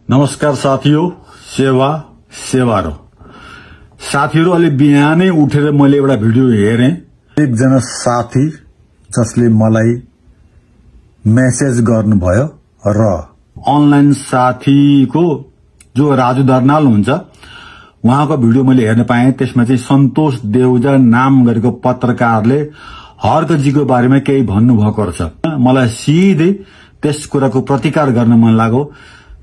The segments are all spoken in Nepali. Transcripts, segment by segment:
नमस्कार साथीहरु, सेवा र साथीहरु, अलि बिहानै उठेर मैले एउटा भिडियो हेरेँ। एकजना साथी जसले मलाई मेसेज गर्नुभयो र अनलाइन साथीको जो राजु दर्नाल हुन्छ उहाँको भिडियो मैले हेर्न पाएँ। त्यसमा चाहिँ सन्तोष देउजा नाम गरेको पत्रकारले हर्कजीको बारेमा केही भन्नुभएको रहेछ। मलाई सिधै त्यस कुराको प्रतिकार गर्न मन लाग्यो।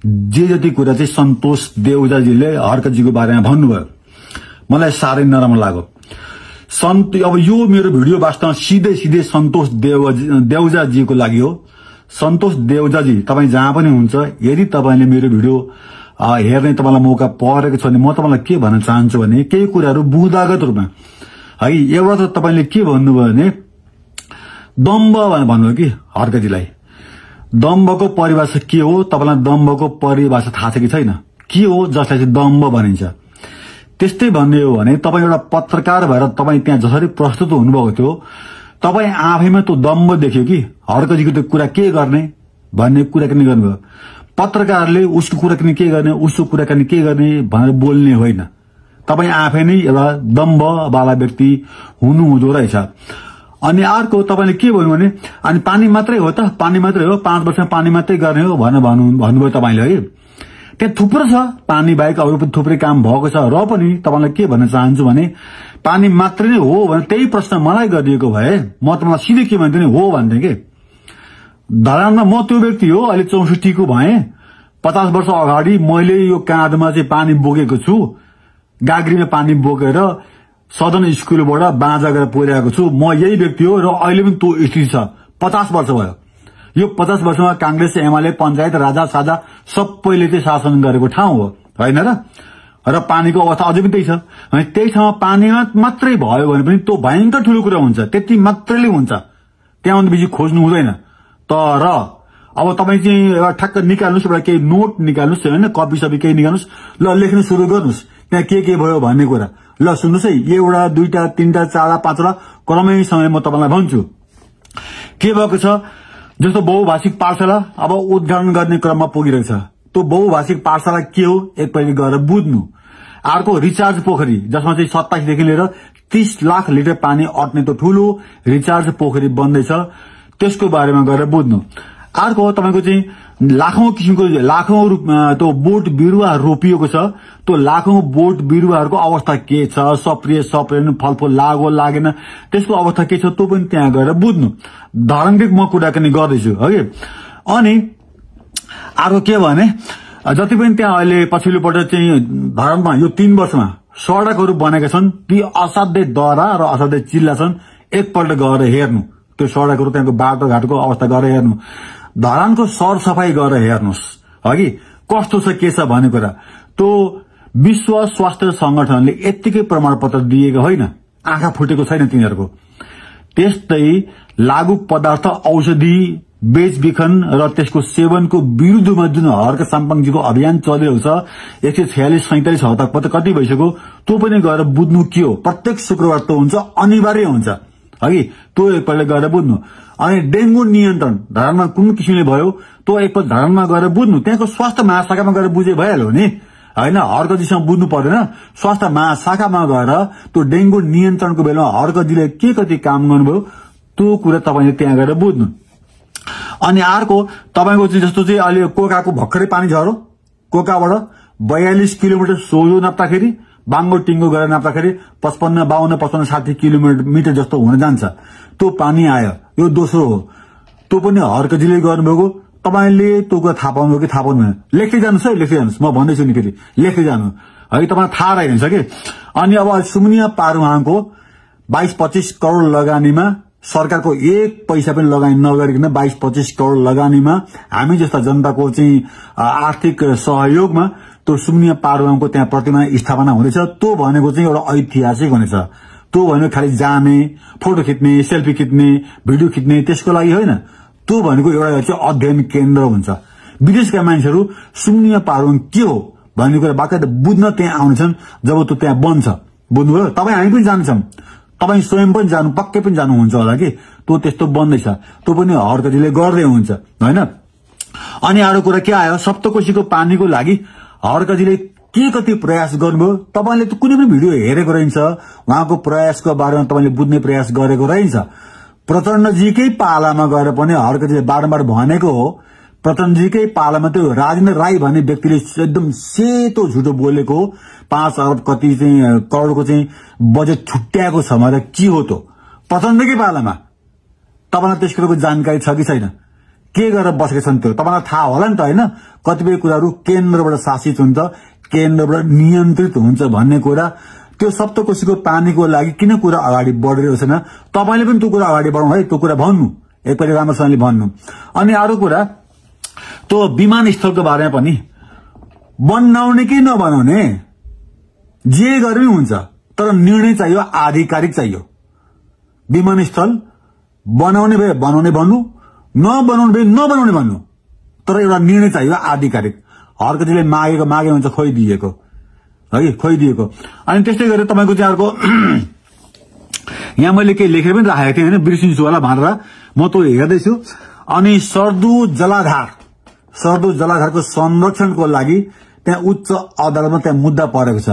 जे जति कुरा चाहिँ सन्तोष देउजाजीले हर्कजीको बारेमा भन्नुभयो मलाई साह्रै नराम्रो लाग्यो। अब यो मेरो भिडियो वास्तवमा सिधै सन्तोष देउजाजीको लागि हो। सन्तोष देउजाजी, तपाईं जहाँ पनि हुन्छ, यदि तपाईले मेरो भिडियो हेर्ने तपाईलाई मौका परेको छ भने म तपाईलाई के भन्न चाहन्छु भने केही कुराहरू बुँदागत रूपमा है। एउटा त तपाईले के भन्नुभयो भने दम्ब भनेर भन्नुभयो कि हर्कजीलाई। दम्बको परिभाषा के हो? तपाईलाई दम्बको परिभाषा थाहा छ कि छैन? के हो जसलाई चाहिँ दम्ब भनिन्छ? त्यस्तै भन्ने हो भने तपाई एउटा पत्रकार भएर तपाई त्यहाँ जसरी प्रस्तुत हुनुभएको थियो, तपाई आफैमा त्यो दम्ब देख्यो कि हर्कजीको त्यो कुरा के गर्ने भन्ने कुराकानी गर्नुभयो। पत्रकारले उसको कुराकानी के गर्ने, उसको कुराकानी के गर्ने भनेर बोल्ने होइन। तपाई आफै नै एउटा दम्ब वाला व्यक्ति हुनुहुँदो रहेछ। अनि अर्को तपाईले के भन्नु भने अनि पानी मात्रै हो त, पानी मात्रै हो, 5 वर्षमा पानी मात्रै गर्ने हो भनेर भन्नुभयो तपाईले है। त्यहाँ थुप्रो छ, पानी बाहेक अरू पनि थुप्रै काम भएको छ। र पनि तपाईलाई के भन्न चाहन्छु भने पानी मात्रै नै हो भने त्यही प्रश्न मलाई गरिएको भए म तपाईलाई सिधै के भन्थे हो भन्थे के। धरानमा म त्यो व्यक्ति हो, अहिले 64 को भए। 50 वर्ष अगाडि मैले यो काँधमा चाहिँ पानी बोकेको छु, गाग्रीमा पानी बोकेर सदन स्कुलबाट बाँझा गरेर पुर्याएको छु। म यही व्यक्ति हो र अहिले पनि त्यो स्थिति छ। 50 वर्ष भयो। यो 50 वर्षमा कांग्रेस, एमाले, पञ्चायत, राजा साजा सबैले चाहिँ शासन गरेको ठाउँ हो, हैन र? र पानीको अवस्था अझै पनि त्यही छ। अनि त्यही ठाउँमा पानी मात्रै भयो भने पनि त्यो भयंकर ठूलो कुरा हुन्छ। त्यति मात्रैले हुन्छ, त्यहाँभन्दा बेसी खोज्नु हुँदैन। तर अब तपाई चाहिँ एउटा ठक्क निकाल्नुस्, एउटा केही नोट निकाल्नुस्, हैन, कपी सपी केही निकाल्नुस्, ल लेख्न सुरु गर्नुस् त्यहाँ के भयो भन्ने कुरा। ल सुन्नुस् है, एउटा दुईटा तीनटा चारवटा पाँचवटा क्रमैसँग म तपाईलाई भन्छु के भएको छ। जस्तो बहुभाषिक पाठशाला अब उद्घाटन गर्ने क्रममा पुगिरहेछ। त्यो बहुभाषिक पाठशाला के हो एकपल्ट गएर बुझ्नु। अर्को रिचार्ज पोखरी, जसमा चाहिँ 27 देखि लिएर 30 लाख लिटर पानी अट्ने त्यो ठूलो रिचार्ज पोखरी बन्दैछ, त्यसको बारेमा गएर बुझ्नु। अर्को तपाईको चाहिँ लाखौं किसिमको त्यो बोट बिरुवा रोपिएको छ। त्यो लाखौं बोट बिरुवाहरूको अवस्था के छ, सप्रिएन, फलफूल लाग्यो लागेन, त्यसको अवस्था के छ, त्यो पनि त्यहाँ गएर बुझ्नु। धारणिक म कुराकानी गर्दैछु है। अनि अर्को के भने जति पनि त्यहाँ अहिले पछिल्लो पल्ट चाहिँ धरानमा यो 3 वर्षमा सडकहरू बनेका छन्, ती असाध्यै दरा र असाध्यै चिल्ला छन्। एकपल्ट गएर हेर्नु त्यो सडकहरू, त्यहाँको बाटोघाटोको अवस्था गएर हेर्नु। धरानको सरसफाई गरेर हेर्नुस् हगि कस्तो छ के छ भन्ने कुरा। त्यो विश्व स्वास्थ्य संगठनले यतिकै प्रमाणपत्र दिएको होइन, आँखा फुटेको छैन तिनीहरूको। त्यस्तै लागू पदार्थ, औषधि बेचबिखन र त्यसको सेवनको विरुद्धमा जुन हर्क साम्पाङजीको अभियान चलिरहेको छ, 146-47 हप्ता कति भइसक्यो, त्यो पनि गएर बुझ्नु के हो। प्रत्येक शुक्रबार त हुन्छ, अनिवार्य हुन्छ हगि, त्यो एकपल्ट गएर बुझ्नु। अनि डेंगू नियन्त्रण धरानमा कुन किसिमले भयो, त्यो एकपल्ट धरानमा गएर बुझ्नु। त्यहाँको स्वास्थ्य महाशाखामा गएर बुझे भइहाल्यो नि, हैन? हर्कजीसँग बुझ्नु पर्दैन। स्वास्थ्य महाशाखामा गएर त्यो डेंगू नियन्त्रणको बेलामा हर्कजीले के कति काम गर्नुभयो त्यो कुरा तपाईले त्यहाँ गएर बुझ्नु। अनि अर्को तपाईको चाहिँ जस्तो चाहिँ अहिले कोकाको भर्खरै पानी झरो, कोकाबाट 42 किलोमिटर सोझो नाप्दाखेरि बाङ्गो टिङ्गो गरेर नाप्दाखेरि 55, 52, 55, 60 किलोमिटर जस्तो हुन जान्छ। त्यो पानी आयो, यो दोस्रो हो। त्यो पनि हर्कजीले गर्नुभएको। तपाईले त्यो कुरा थाहा पाउनुभयो कि थाहा पाउनु? लेख्दै जानुस् है, लेख्दै जानुस्। म भन्दैछु नि फेरि, लेख्दै जानु है, तपाईलाई थाहा रहेछ कि। अनि अब सुम्निया पारुहाङको 22-25 करोड लगानीमा सरकारको 1 पैसा पनि लगानी नगरिकन 22-25 करोड लगानीमा हामी जस्ता जनताको चाहिँ आर्थिक सहयोगमा त्यो सुम्निया पारुहाङको त्यहाँ प्रतिमा स्थापना हुँदैछ। त्यो भनेको चाहिँ एउटा ऐतिहासिक हुनेछ। त्यो भनेको खालि जाने, फोटो खिच्ने, सेल्फी खिच्ने, भिडियो खिच्ने त्यसको लागि होइन। त्यो भनेको एउटा चाहिँ अध्ययन केन्द्र हुन्छ। विदेशका मान्छेहरू सुम्निया पारुहाङ के हो भन्ने कुरा बाकायदा बुझ्न त्यहाँ आउँछन् जब त्यो त्यहाँ बन्छ। बुझ्नुभयो? तपाईँ हामी पनि जान्छौँ, तपाईँ स्वयं पनि जानु, पक्कै पनि जानुहुन्छ होला कि त्यो त्यस्तो बन्दैछ। त्यो पनि हर्कजीले गर्दै हुन्छ, हैन? अनि अरु कुरा के आयो, सप्तकोशीको पानीको लागि हर्कजीले के कति प्रयास गर्नुभयो। तपाईले त कुनै पनि भिडियो हेरेको रहन्छ, उहाँको प्रयासको बारेमा तपाईले बुझ्ने प्रयास गरेको रहन्छ। प्रचण्डजीकै पालामा गएर पनि हर्कजीले बारम्बार भनेको हो, प्रचण्डजीकै पालामा त्यो राजेन्द्र राई भन्ने व्यक्तिले एकदम सेतो झुटो बोलेको, 5 अरब कति चाहिँ करोडको चाहिँ बजेट छुट्याएको छ भने के हो त प्रचण्डकै पालामा। तपाईलाई त्यस कुराको जानकारी छ कि छैन? के गरेर बसेका छन् त्यो तपाईलाई थाहा होला नि त हैन। कतिपय कुराहरू केन्द्रबाट शासित हुन्छ, केन्द्रबाट नियन्त्रित हुन्छ भन्ने कुरा। त्यो सप्तकोशीको पानीको लागि किन कुरा अगाडि बढिरहेको छैन, तपाईले पनि त्यो कुरा अगाडि बढाउनु है, त्यो कुरा भन्नु एकपल्ट राम्रोसँगले भन्नु। अनि अरु कुरा त्यो विमानस्थलको बारेमा पनि बनाउने कि नबनाउने जे गरे पनि हुन्छ, तर निर्णय चाहियो, आधिकारिक चाहियो। विमानस्थल बनाउने भए बनाउने भन्नु, नबनाउने भए नबनाउने भन्नु, तर एउटा निर्णय चाहियो, आधिकारिक। हर्कजीले मागेको मागे हुन्छ, खोइदिएको है, खोइदिएको। अनि त्यस्तै गरेर तपाईको चाहिँ अर्को यहाँ मैले के लेखेर पनि राखेको थिएँ हैन, बिर्सिन्छु होला भनेर म त हेर्दैछु। अनि सर्दु जलाधारको संरक्षणको लागि त्यहाँ उच्च अदालतमा त्यहाँ मुद्दा परेको छ।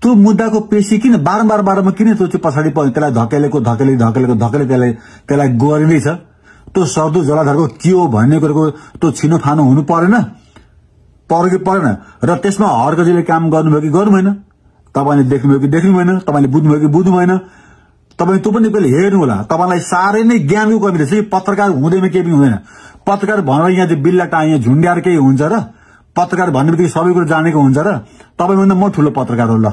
त्यो मुद्दाको पेशी किन बारम्बार किन त्यो चाहिँ पछाडि त्यसलाई धकेलेको त्यसलाई गरिँदैछ। त्यो सर्दु जलाधारको के हो भन्ने कुराको त्यो छिनोफानो हुनु परेन र त्यसमा हर्कजीले काम गर्नुभयो कि गर्नु भएन, तपाईले देख्नुभयो कि देख्नु भएन, तपाईले बुझ्नुभयो कि बुझ्नु भएन, तपाईले त्यो पनि पहिले हेर्नु होला। तपाईलाई साह्रै नै ज्ञानको कमी रहेछ। पत्रकार हुँदैमा केही पनि हुँदैन। पत्रकार भनेर यहाँ चाहिँ बिल्ला टाइँ झुन्ड्याएर केही हुन्छ र? पत्रकार भन्ने बित्तिकै सबै कुरा जानेको हुन्छ र? तपाईभन्दा म ठुलो पत्रकार हो ल।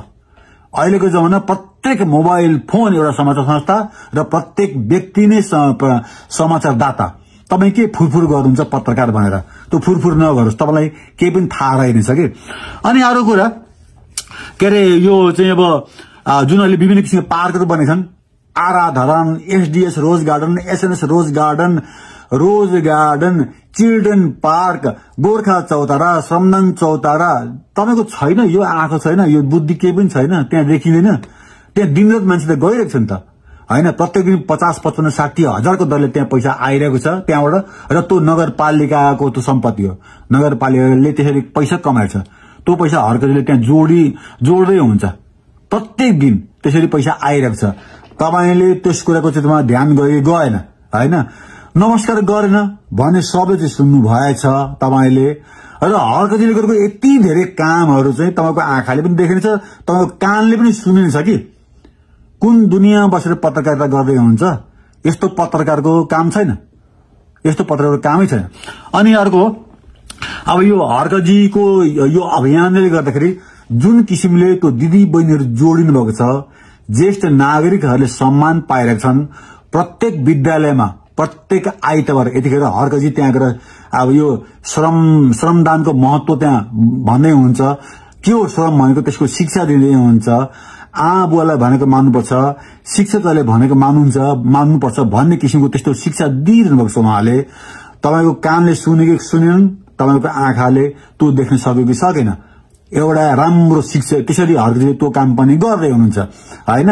अहिलेको जमाना प्रत्येक मोबाइल फोन एउटा समाचार संस्था र प्रत्येक व्यक्ति नै समाचारदाता। तपाई के फुरफुर गर्नुहुन्छ पत्रकार भनेर, त्यो फुरफुर नगर्नुस्, तपाईलाई केही पनि थाहा रहेनछ कि। अनि अरु कुरा के अरे यो चाहिँ अब जुन अहिले विभिन्न किसिमका पार्कहरू बनेछन्, आराधरण, SDS rose garden, SNS rose garden, children park, Gorkha चौतारा, श्रमदान चौतारा, तपाईको छैन, यो आँखा छैन, यो बुद्धि केही पनि छैन, त्यहाँ देखिँदैन। त्यहाँ दिनरात मान्छे त गइरहेको छ नि त हैन। प्रत्येक दिन 50, 55, 60 हजारको दरले त्यहाँ पैसा आइरहेको छ त्यहाँबाट, र त्यो नगरपालिकाको त्यो सम्पत्ति हो। नगरपालिकाले त्यसरी पैसा कमाएको छ। त्यो पैसा हर्कजीले त्यहाँ जोड्दै हुन्छ, प्रत्येक दिन त्यसरी पैसा आइरहेको छ। तपाईले त्यस कुराको चाहिँ ध्यान गएन हैन, नमस्कार गरेन भने सबै चाहिँ सुन्नु भएछ तपाईले। र हर्कजीले गरेको यति धेरै कामहरू चाहिँ तपाईको आँखाले पनि देखेछ, तपाईको कानले पनि सुनिन्छ कि। कुन दुनियाँ बसेर पत्रकारिता गर्दै हुन्छ? यस्तो पत्रकारको काम छैन, यस्तो पत्रकारको कामै छैन। अनि अर्को अब यो हर्कजीको यो अभियानले गर्दाखेरि जुन किसिमले त्यो दिदी बहिनीहरू जोडिनु भएको छ, ज्येष्ठ नागरिकहरूले सम्मान पाइरहेका छन्। प्रत्येक विद्यालयमा प्रत्येक आइतबार यतिखेर हर्कजी त्यहाँ गएर अब यो श्रमदानको महत्व त्यहाँ भन्दै हुन्छ। के हो श्रम भनेको, त्यसको शिक्षा दिँदै हुन्छ। बुवालाई भनेको मान्नुपर्छ, शिक्षकहरूले भनेको मान्नुपर्छ भन्ने किसिमको त्यस्तो शिक्षा दिइरहनु भएको छ उहाँले। तपाईको कानले सुनेको सुनेन, तपाईको आँखाले त्यो देख्न सक्यो कि सकेन। एउटा राम्रो शिक्षा त्यसरी हर्कजीले त्यो काम पनि गर्दै हुनुहुन्छ हैन।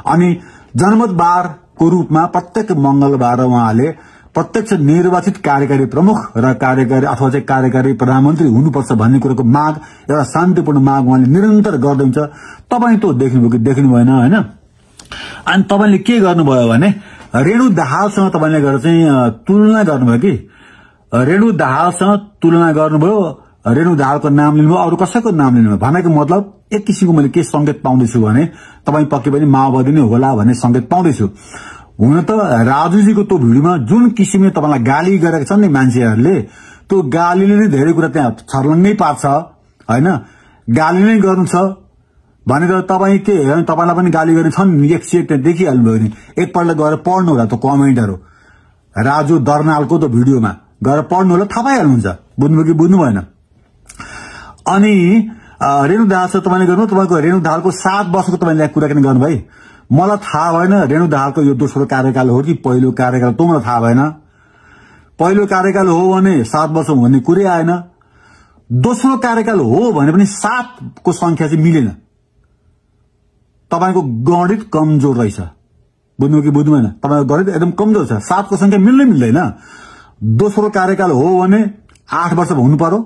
अनि जनमतबारको रूपमा प्रत्येक मंगलबार उहाँले प्रत्यक्ष निर्वाचित कार्यकारी प्रमुख र कार्यकारी अथवा चाहिँ कार्यकारी प्रधानमन्त्री हुनुपर्छ भन्ने कुराको माग, एउटा शान्तिपूर्ण माग उहाँले निरन्तर गर्दै हुन्छ। तपाई त्यो देख्नुभयो कि देख्नु भएन हैन। अनि तपाईले के गर्नुभयो भने रेणु दाहालसँग तपाईले गएर चाहिँ तुलना गर्नुभयो कि। रेणु दाहालसँग तुलना गर्नुभयो, रेणु दाहालको नाम लिनुभयो, अरु कसैको नाम लिनुभयो। भनेको मतलब एक किसिमको मैले के संकेत पाउँदैछु भने तपाई पक्कै पनि माओवादी नै होला भन्ने संकेत पाउँदैछु। हुन त राजुजीको त्यो भिडियोमा जुन किसिमले तपाईलाई गाली गरेका छन् नि मान्छेहरूले, त्यो गालीले नै धेरै कुरा त्यहाँ छर्लङ्गै पार्छ हैन। गाली नै गर्नु छ भनेर तपाई के तपाईलाई पनि गाली गर्ने छन्, एक सेट त्यहाँ देखिहाल्नुभयो भने एकपल्ट गएर पढ्नु होला त्यो कमेन्टहरू। राजु दर्नालको त्यो भिडियोमा गएर पढ्नु होला, थाहा पाइहाल्नुहुन्छ। बुझ्नुभयो कि बुझ्नु भएन। अनि रेणु दाहालसँग तपाईले गर्नु, तपाईको रेणु दाहालको 7 वर्षको तपाईले कुराकानी गर्नुभयो। मलाई थाहा भएन रेणु दाहालको यो दोस्रो कार्यकाल हो कि पहिलो कार्यकाल, त्यो मलाई थाहा भएन। पहिलो कार्यकाल हो भने 7 वर्ष भन्ने कुरै आएन। दोस्रो कार्यकाल हो भने पनि 7 को संख्या चाहिँ मिलेन। तपाईको गणित कमजोर रहेछ। बुझ्नु कि बुझ्नु भएन? तपाईको गणित एकदम कमजोर छ। 7 को संख्या मिल्दैन। दोस्रो कार्यकाल हो भने 8 वर्ष हुनु पर्यो,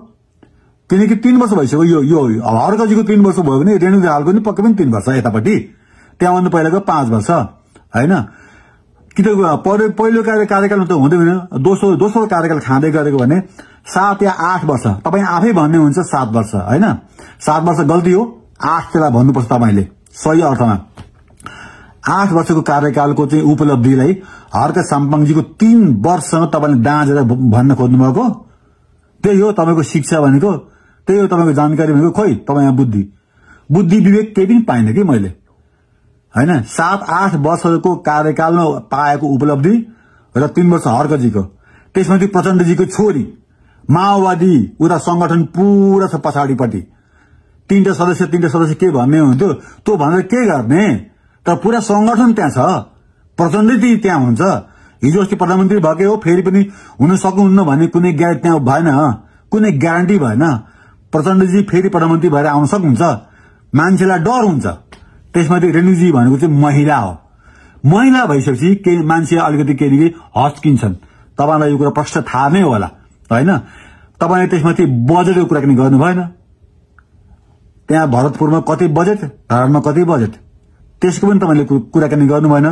किनकि 3 वर्ष भइसक्यो। यो हर्कजीको 3 वर्ष भयो भने रेणु दाहालको पनि पक्कै पनि 3 वर्ष यतापट्टि, त्यहाँभन्दा पहिलाको 5 वर्ष हैन। कि त पहिलो कार्यकालमा त हुँदैन, दोस्रो कार्यकाल खाँदै गरेको भने 7 या 8 वर्ष। तपाईँ आफै भन्ने हुन्छ 7 वर्ष हैन। 7 वर्ष गल्ती हो, 8 त्यसलाई भन्नुपर्छ तपाईले सही अर्थमा। 8 वर्षको कार्यकालको चाहिँ उपलब्धिलाई हर्क साम्पाङजीको 3 वर्षमा तपाईले दाँजेर भन्न खोज्नु भएको, त्यही हो तपाईको शिक्षा भनेको, त्यही हो तपाईको जानकारी भनेको। खोइ तपाई यहाँ बुद्धि विवेक केही पनि पाइन कि मैले हैन। 7-8 वर्षको कार्यकालमा पाएको उपलब्धि र 3 वर्ष हर्कजीको, त्यसमाथि प्रचण्डजीको छोरी माओवादी उता संगठन पूरा छ पछाडिपट्टि, 3टा सदस्य के भन्ने हुन्थ्यो त्यो भनेर के गर्ने, तर पूरा संगठन त्यहाँ छ, प्रचण्ड त्यहाँ हुन्छ। हिजो अस्ति प्रधानमन्त्री भएकै हो, फेरि पनि हुन सक्नुहुन्न भन्ने कुनै ग्यारेन्टी त्यहाँ भएन, कुनै ग्यारेन्टी भएन। प्रचण्डजी फेरि प्रधानमन्त्री भएर आउन सक्नुहुन्छ, मान्छेलाई डर हुन्छ। त्यसमाथि रेणुजी भनेको चाहिँ महिला हो, महिला भइसकेपछि के मान्छे अलिकति केही हच्किन्छन्। तपाईलाई यो कुरा प्रश्न थाहा नै होला हैन। तपाईले त्यसमाथि बजेटको कुरा पनि गर्नु भएन। त्यहाँ भरतपुरमा कति बजेट, धरानमा कति बजेट, त्यसको पनि तपाईले कुराकानी गर्नु भएन।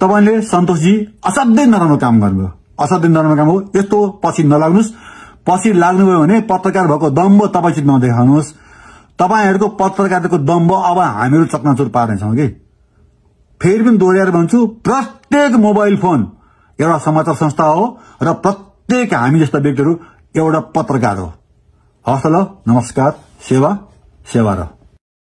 तपाईले सन्तोषजी असाध्यै नराम्रो काम गर्नुभयो, असाध्यै नराम्रो काम हो। यस्तो पछि नलाग्नुस्, पछि लाग्नुभयो भने पत्रकार भएको दम्ब तपाईसित नदेखाउनुहोस्। तपाईहरुको पत्रकारिताको दम्ब अब हामीहरु चकनाचुर पार्नेछौं कि। फेरि पनि दोहोर्याएर भन्छु, प्रत्येक मोबाइल फोन एउटा समाचार संस्था हो र प्रत्येक हामी जस्ता व्यक्तिहरु एउटा पत्रकार हो। हस् ल, नमस्कार, सेवा र